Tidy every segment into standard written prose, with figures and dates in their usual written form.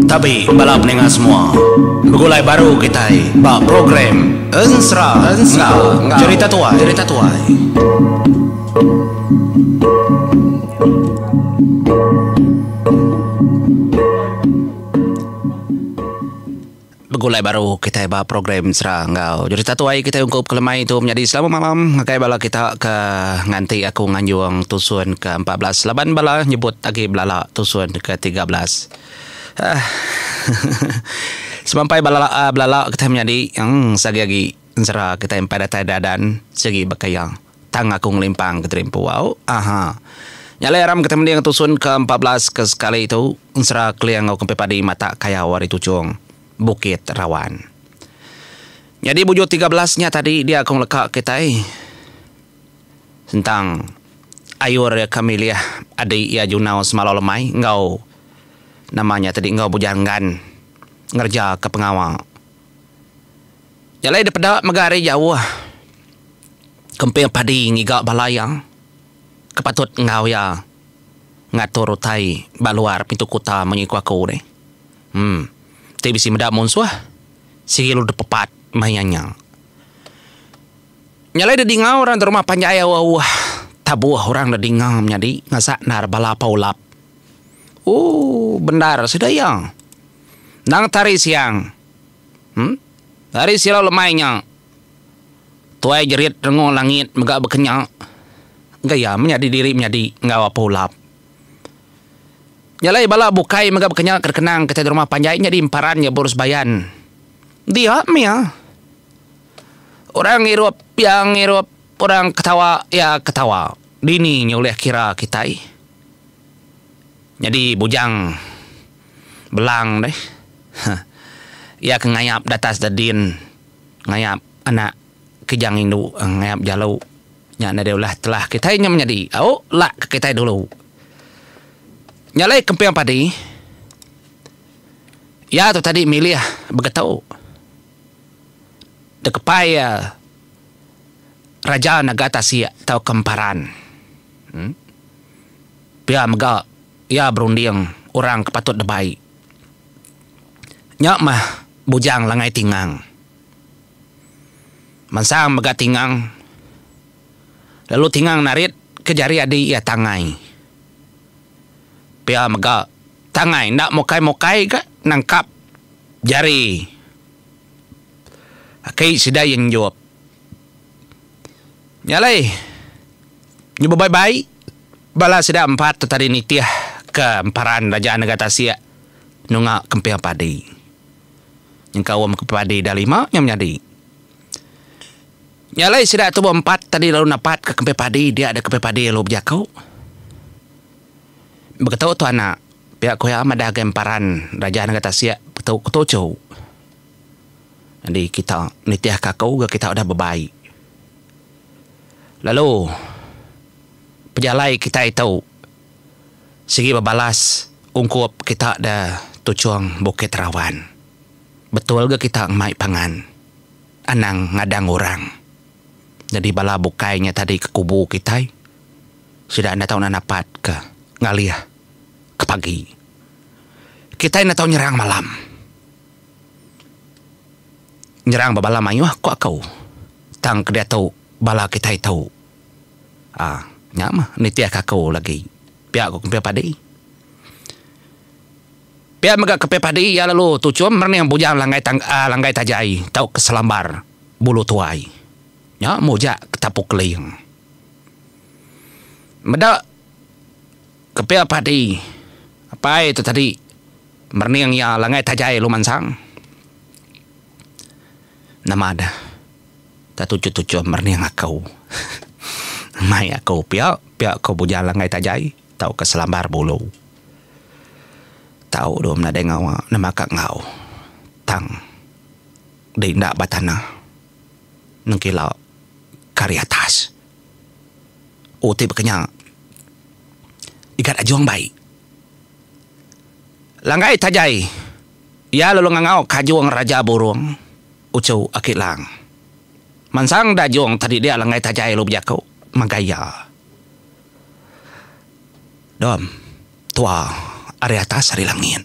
Tabi bala peninga semua. Begulai baru kitai ba program Ensera enggau Jerita Tuai. Jerita Tuai. Begulai baru kitai ba program Sera enggau Jerita Tuai kitai ungkup ke lemai tu menyadi selamat malam ngagai bala kita ke nganti aku nganjung tusun ke 14 laban bala nyebut agi belala tusun ke 13. Aah Semampai bala belala kitai menyadi emm seagi agi ensera kitai empai datai dadan sigi baka iya. Tang aku ngelimpang ke diri empu au. Aha. Nya alai aram kitai mending tusun ke 14 ke sekali tu ensera Keling enggau Kempi Padi matak kayau ari tuchung Bukit Rawan. Nyadi bujur 13 nya tadi dia aku ngeleka kitai sentang ayur iya ke milih adi iya Junau semalau lemai enggau nama nya tadi enggau Bujang Enggan ngereja ke pengawa. Nya alai dipeda mega ari jauh kemping padi ngiga bala iya ke patut enggau iya ngatur utai ba luar pintu kuta munyi ku aku deh. Em ti bisi meda munsuh sigi lalu dipepat maya nya. Nya alai didinga orang da rumah panjai auh auh tabuh orang da dinga menyadi ngasak endar bala pa ulap. Ooh bendar sida iya. Endang tari siang. Em ari silau lemai nya tuai jerit rengung langit mega bekenya gaya menyadi diri menyadi enggau apu ulap. Nya alai bala bukai mega bekenya ke kenang kitai di rumah panjai nyadi emparan nya Burus Bayan. Dia mih. Orang ngirup iya ngirup, orang ketawa iya ketawa. Dini nya ulih kira kitai. Nyadi bujang belang deh. Iya ke ngayap datas da din ngayap anak kijang indu ngayap jalu nya nadai ulah telah kitai nya menyadi au lak ke kitai dulu. Nya alai kemping padi iya tu tadi milih begetu dikepai iya raja naga tasik tauka emparan. Pia mega iya berunding orang ke patut dibai. Nya mah Bujang Langai Tingang. Mansang mega Tingang lalu Tingang narit ke jari adi iya Tangai. Pia mega Tangai enda mukai-mukai ga nangkap jari aki sida iya ngenjup. Nya alai nyu bebai-bai bala sida empat tu tadi nitih ke emparan Raja Nengah Tasik nunga kemping padi. Nyengkaum ke padi da lima nya menyadi. Nya alai sida tu beempat tadi lalu napat ke kemping padi dia da kemping padi lalu bejaku. Beketu tu anak pia ku iya madah agai emparan Raja Nengah Tasik betu ke tuchu. Nyadi kita nitih ka aku ga kita udah bebai. Lalu pejalai kitai tu sigi bebalas ungkup kita da tuchung Bukit Rawan. Betul ga kita ngemai pangan anang ngadang orang. Nyadi bala bukai nya tadi ke kubu kitai sida enda tau napat ka ngalih ke pagi. Kitai enda tau nyerang malam. Nyerang ba bala mayuh ku aku. Tang ke diatu bala kitai tu aaa nya mah nitih ka aku lagi pia ku Kemping Padi. Pia mega Kemping Padi iya lalu tuchum merening bujang langgai tang aaa langgai tajai tauka selambar bulu tuai. Nya mujak ke tapu keling. Meda Kemping Padi apai tu tadi. Merening iya langai tajai lu mansang. Nama deh tak tuchum-tuchum merening aku. Mai aku pia pia ko bujang langai tajai tauka selambar bulu. Tau dum nadai ngawa nama ka enggau tang di enda ba tanah nengkila ke ari atas. Uti baka nya igat ajung bai. Langgai tajai iya lalu ngangau kajung Raja Burung uchu aki Lang. Mansang dajung tadi dia langgai tajai lalu bejaku ngagai iya. Dom, tua ari atas ari langit.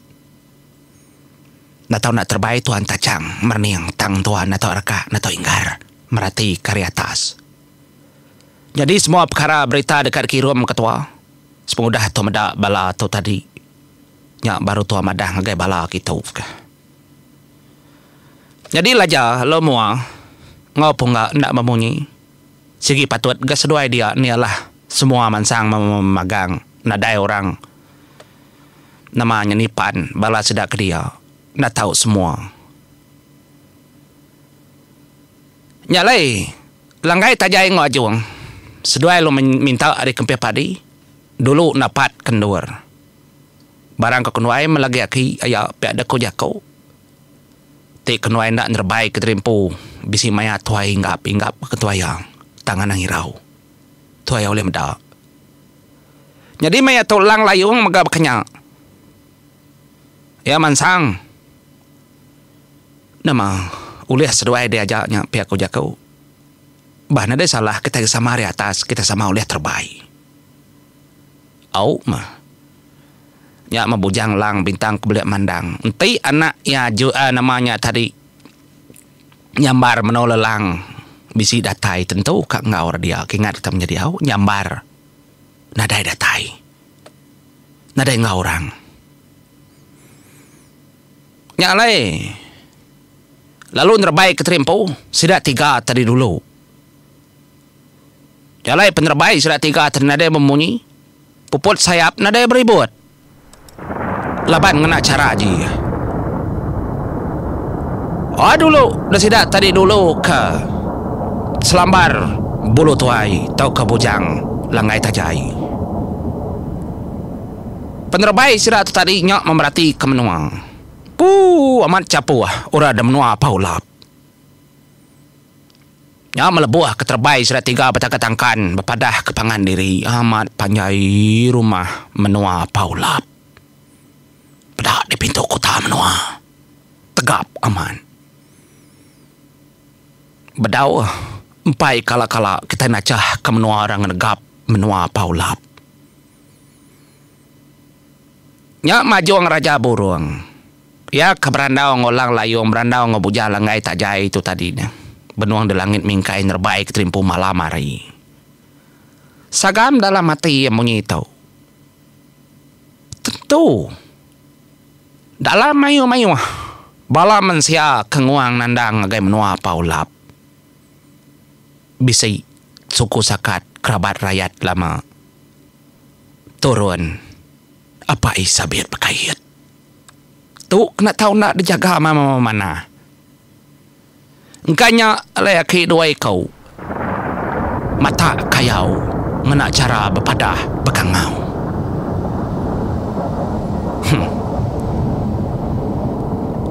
Enda tau enda terebai tuan tachang merening tang tua enda tau reka enda tau inggar merati ke ari atas. Nyadi semua pekara berita deka dikirum ke tua sepengudah tua meda bala tu tadi nya baru tua madah ngagai bala kitu. Nyadi Laja lalu mua enggau pungga enda memunyi. Sigi patut ga seduai dia ni alah semua mansang memagang nadai orang nama nya nipan bala sida ke dia enda tau semua. Nya alai langgai tajai enggau ajung seduai lalu minta ari kempih padi dulu napat ke endur. Barang ke kenuai melagi aki aya pia dek ku jaku. Ti kenuai enda nerebai ke diri empu bisi maya tuai inggap inggap ke tuai iya tang anang irau. Tuai iya ulih meda. Nyadi maya tu Lang Layung mega baka nya. Iya mansang nama ulih seduai diaja nya pia ku jaku. Bah nadai salah kitai sama ari atas kitai sama ulih terebai. Au mah. Nya mah Bujang Lang Bintang Kebelik Mandang. Enti anak iya ju aaa nama nya tadi nyambar meno lelang bisi datai tentu ka enggau ra dia ke ingat kita menyadi au nyambar nadai datai. Nadai enggau orang. Nya alai lalu nerebai ke terimpu sida tiga tadi dulu. Jalai penerebai sida tiga ti nadai bemunyi, puput sayap nadai beribut laban ngena chara ji. Oh dulu da sida tadi dulu ke selambar bulu tuai tauka bujang langgai tajai. Penerebai sida tu tadi nya memerati ke menua. Puu amat chapuh orang da menua Pau Lap. Nya melebuh ke terebai sida tiga betangkan tangkan bepadah ke pangan diri amat panjai rumah menua Pau Lap. Peda di pintu kuta menua tegap amat. Bedau empai kala-kala kitai nachah ke menua orang ngenegap menua Pau Lap. Nya majung Raja Burung. Iya ke berandau enggau Lang Layung berandau enggau Bujang Langgai Tajai tu tadi nya. Benung di langit mingkai nerebai ke terimpu malam hari. Sagam dalam ati iya munyi tu. Tentu dalam mayuh-mayuh bala mensia ke nguang nandang ngagai menua Pau Lap bisi suku sakat kerabat rayat lama turun apai sabit bekait. Tu kena tau enda dijaga manah. Engka nya alai aki dua iku matak kayau ngena chara bepadah bekangau. Huh.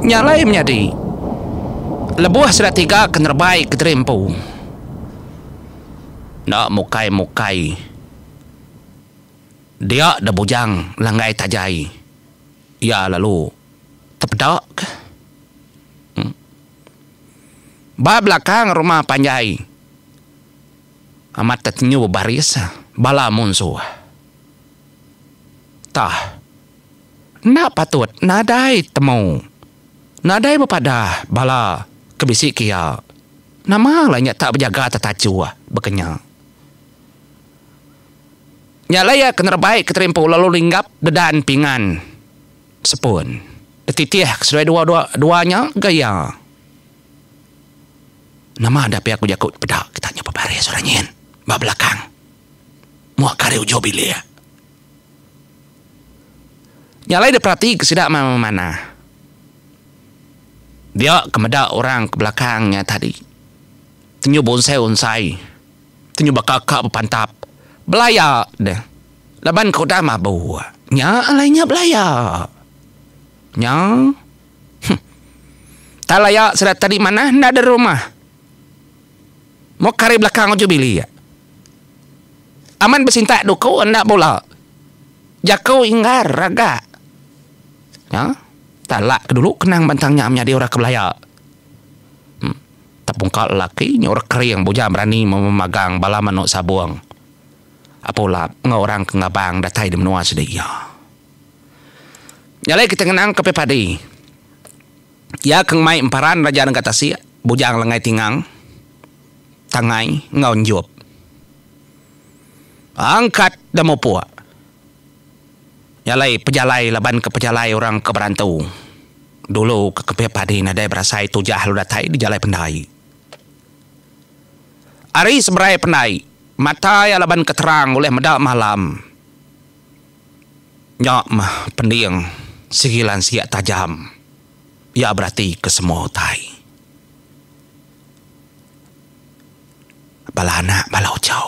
Nya alai menyadi lebuh sida tiga ke nerebai kediri empu enda mukai-mukai dia da bujang langgai tajai. Iya lalu tepeda ke ba belakang rumah panjai amat tetenyu bebaris bala munsuh. Tah enda patut nadai temu nadai bepadah bala ke bisi ke iya. Nama lah nya tak bejaga tetachuh baka nya. Nya alai iya ke nerebai ke terimpu lalu linggap dedan pingan sepun. Tetitih ke seduai dua dua dua nya ga iya. Nama da pia ku jaku peda kita nya bebaris orang nyin ba belakang mua ke ari ujung bilik. Nya alai diperati ke sida manah. Dia ke meda orang ke belakang nya tadi tenyu beunsai-unsai. Tenyu baka ka bepantap belaya deh laban ke udah mabuk. Nya alai nya belaya. Nya. Huh. Tak laya sida tadi manah enda da rumah. Mok ari belakang uju bilik. Aman besintak duku enda bula. Jaku inggar ragak. Nya. Tak lak ke dulu kenang bantang nya menyadi orang ke belaya. Tepungka lelaki nya orang kering bujang berani memagang bala manuk sabung. Apo Lap enggau orang ke ngabang datai di menua sida iya. Nya alai kita ngenang ke padi. Iya ke ngemai emparan Raja Nengah Tasik, Bujang Lengai Tingang, Tangai enggau Enjup. Angkat da mupuk. Nya alai pejalai laban ke pejalai orang ke berantu. Dulu ke kepit padi nadai berasai tujah lalu datai di jalai pendai. Ari seberai pendai, mata iya laban ke terang ulih meda malam. Nya meh pending sigi lansik tajam iya berati ke semua utai. Bala anak bala uchu.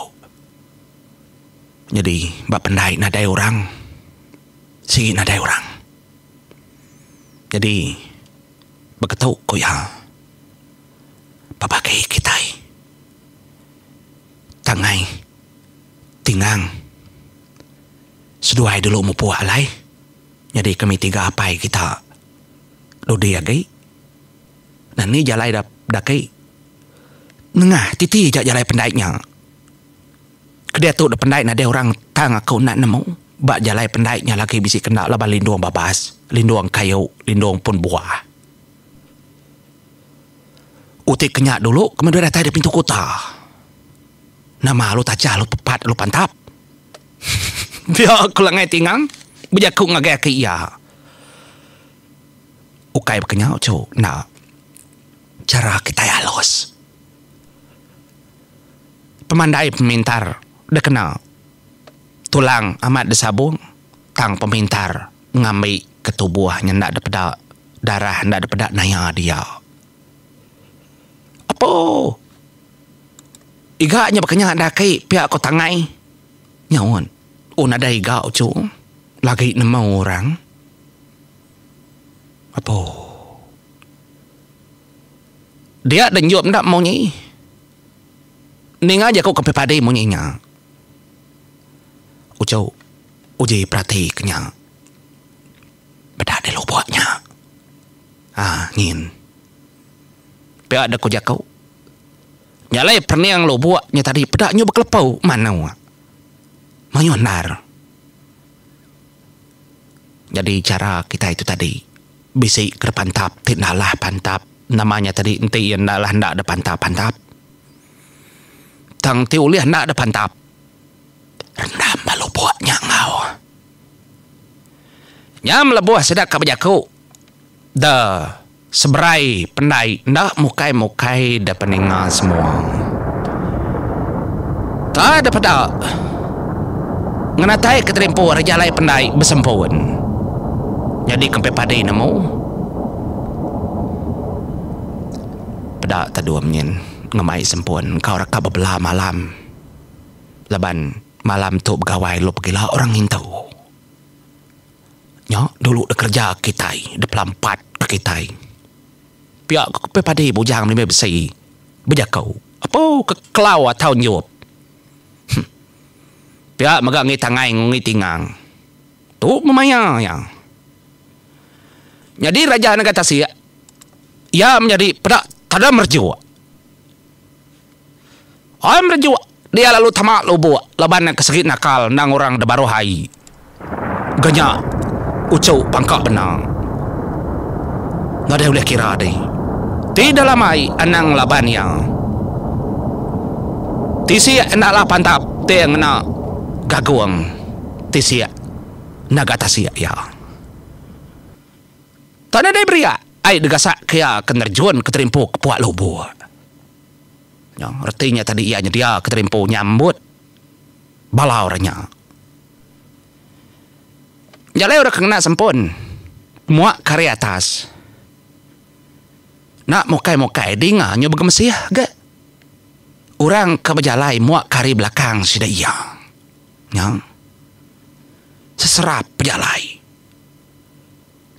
Nyadi ba pendai nadai orang sigi nadai orang. Nyadi beketu ku iya bebagi kitai tangai tingang seduai dulu mupuk alai nyadi kami tiga apai kita dudi agi nani jalai da daki nengah titi aja jalai pendai nya. Ke diatu da pendai nadai orang tang aku enda nemu ba jalai pendai nya lagi bisi kena laban lindung babas, lindung kayu, lindung pun buah. Uti ke nya dulu ke meda datai da pintu kuta. Nama lu tajah lu pepat lu pantap. Pia ku Langai Tingang bejaku ngagai aki iya. Ukai baka nya uchu enda. Chara kitai alus. Pemandai pemintar dikena tulang amat disabung tang pemintar ngambi ke tubuh nya enda dipeda darah enda dipeda naya dia. Apo iga nya baka nya enda aki pia ko tangai nyaut oh nadai iga uchu lagi nemu orang. Apo dia denjup enda munyi. Ninga jaku ke padi munyi nya. Uchu uji perati ke nya. Peda deh lubok nya. Haa nyin. Pia deh ku jaku. Nya alai perening lubok nya tadi peda nyu bekelepu manuk. Mayuh endar. Nyadi chara kitai tu tadi bisi ke pantap ti enda alah pantap. Nama nya tadi enti iya enda alah enda deh pantap-pantap. Tang ti ulih enda deh pantap. Rendam ba lubok nya enggau. Nya melebuh sida ka bejaku de seberai pendai enda mukai-mukai de peninga semua. Ta de peda ngenatai ke terimpu ari jalai pendai besempun. Nyadi kempi padi nemu. Peda ta dua menyin ngemai sempun engkau reka bebela malam. Laban malam tu begawai lalu pegila orang ngintu. Nya dulu da kereja kitai da pelampat ke kitai. Pia ke pia padi bujang mimih besi bejaku apu ke kelau atau nyup. Huh. Pia mega ngi tangai enggau ngi tingang. Tu meh maya iya. Nyadi raja nengah tasik iya menyadi peda tada merejuk. Ai merejuk dia lalu tama lubuk laban iya ke segi nakal endang orang da baruh ai. Ga nya uchu pangka bena. Nadai ulih kira dih. Ti dalam ai anang laban iya. Tisik enda lah pantap ti ngena gagung tisik naga tasik iya. Tak nadai beriak ai degasak ke iya ke nerjun ke terimpu ke puak lubuk. Nya reti nya tadi iya nyedia ke terimpu nyambut bala orang nya. Nya alai orang ke ngena sempun muak ke ari atas. Enda mukai-mukai dinga nyu begemesih ga orang ke bejalai muak ke ari belakang sida iya. Nya seserap pejalai.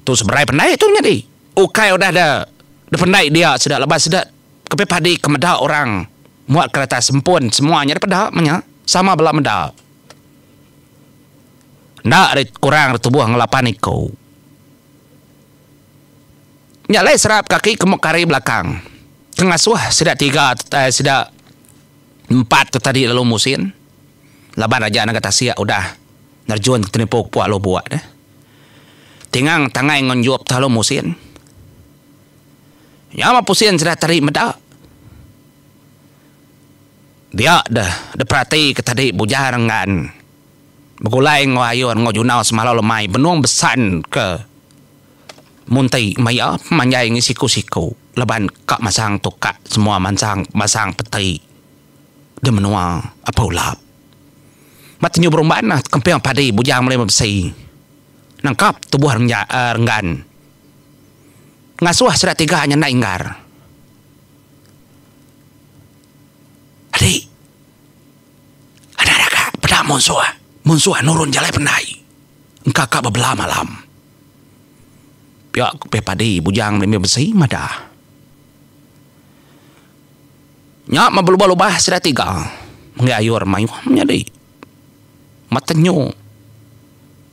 Tu seberai pendai tu nyadi. Ukai udah da dependai dia sida laban sida kepi padi ke meda orang muat kereta sempun semua nya dipeda meh nya sama bela meda. Enda ari kurang ari tubuh ngelapan iku. Nya alai serap kaki ke muk ari belakang ke ngasuh sida tiga sida empat tu tadi lalu musin. Laban Raja Naga Tasik udah nerjun ke tenipu ke puak lubuk deh. Tingang tangai enggau enjup tau lalu musin. Nya mah pusin sida tadi meda. Dia deh diperati ke tadi Bujang Renggan begulai enggau Ayun enggau Junau semalau lemai benung besan ke munti maya pemanjai ngi siku-siku laban ka masang tukak semua mansang masang peti di menua Apai Ulap. Ba tenyu berumban kemping padi Bujang Melima Besi nangkap tubuh Renggan ngasuh sida tiga nya enda inggar. Adi anak raga peda munsuh munsuh nurun jalai pendai engka ka bebela malam. Pia ku pia padi Bujang Melima Besi madah. Nya meh belubah-lubah sida tiga enggai ayur mayuh menyadi metenyu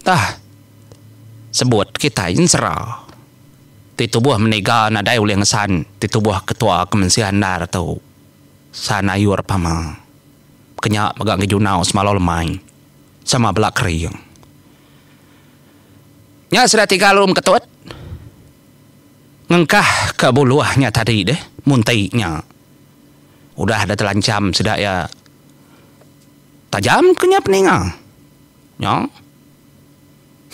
tah sebut kitai ensera ti tubuh meniga nadai ulih ngesan ti tubuh ketua ke mensia endar tu san ayur pama kenya mega enggai junau semalau lemai sama bela kering. Nya sida tiga lalu meketut. Ngengkah ka buluh nya tadi deh munti nya. Udah da telancam sida iya tajam ke nya peninga. Nya.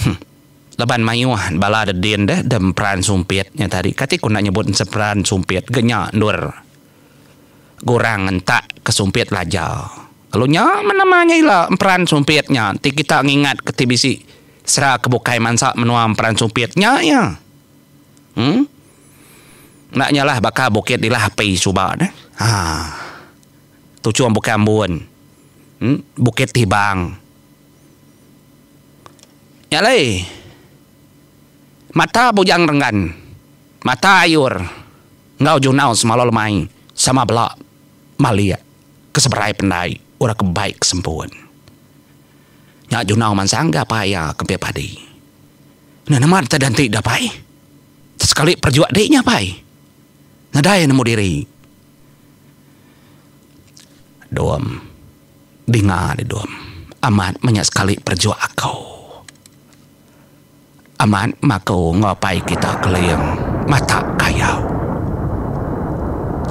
Huh. Laban mayuh bala da din deh da emperan sumpit nya tadi. Kati ku enda nyebut emperan sumpit ga nya endur gurang ngentak ke sumpit laja. Lalu nya meh nama nya ila emperan sumpit nya ti kita ngingat ke ti bisi sera ke bukai mansa menua emperan sumpit nya iya. Em. Enda nyalah baka bukit dilah api suba neh. Haa. Tuchung bukai ambun. Em bukit tibang. Nya alai mata Bujang Renggan, mata Ayur enggau Junau semalau lemai sama bela malik ke seberai pendai orang ke bai ke sempun. Nya Junau mansang ga apai iya ke pia padi. Nah nama deka dianti da pai. Sekali perjuak dik nya pai. Nadai nemu diri. Dom. Dinga di dom. Amat meh nya sekali perjuak aku. Amat meh aku enggau apai kita keling matak kayau.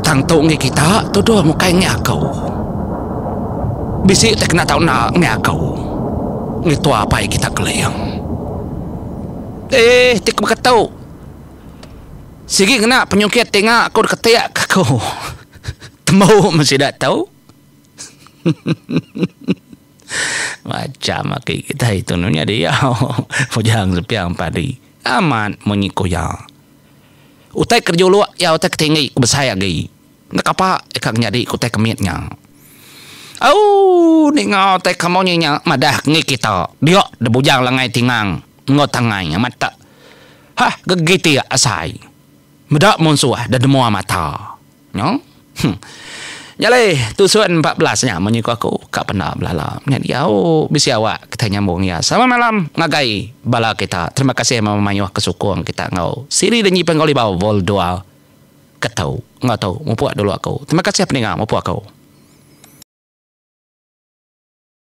Tang tu enggi kita tuduh mukai enggi aku. Bisi ti kena tau enda enggi aku. Enggi tua apai kita keling. Eh ti ke beketu. Sigi ngena penyungkit ti nga aku diketik ke aku. Tembu meh sida tu. Macam aki kitai tu nyadi bujang sepiang padi. Amat munyi ku iya. Utai ke dijuluk iya utai ke tinggi ke besai agi. Enda kapa ika nyadi ke utai ke mit nya. Auu ninga utai ke munyi nya madah ke enggi kita dia da bujang langai tingang enggau tangai amat tak hah gegitik asai meda munsuh da demua mata. Nya. Huh. Nya alai tusun 14 nya munyi ku aku ka penda belala. Nya diau bisi awak kitai nyambung iya. Selamat malam ngagai bala kita. Terima kasih memayuh ke sukung kita enggau siri Danji Panggau Libau Vol dua ke tu. Enggau tu mupuk dulu aku. Terima kasih peninga mupuk aku.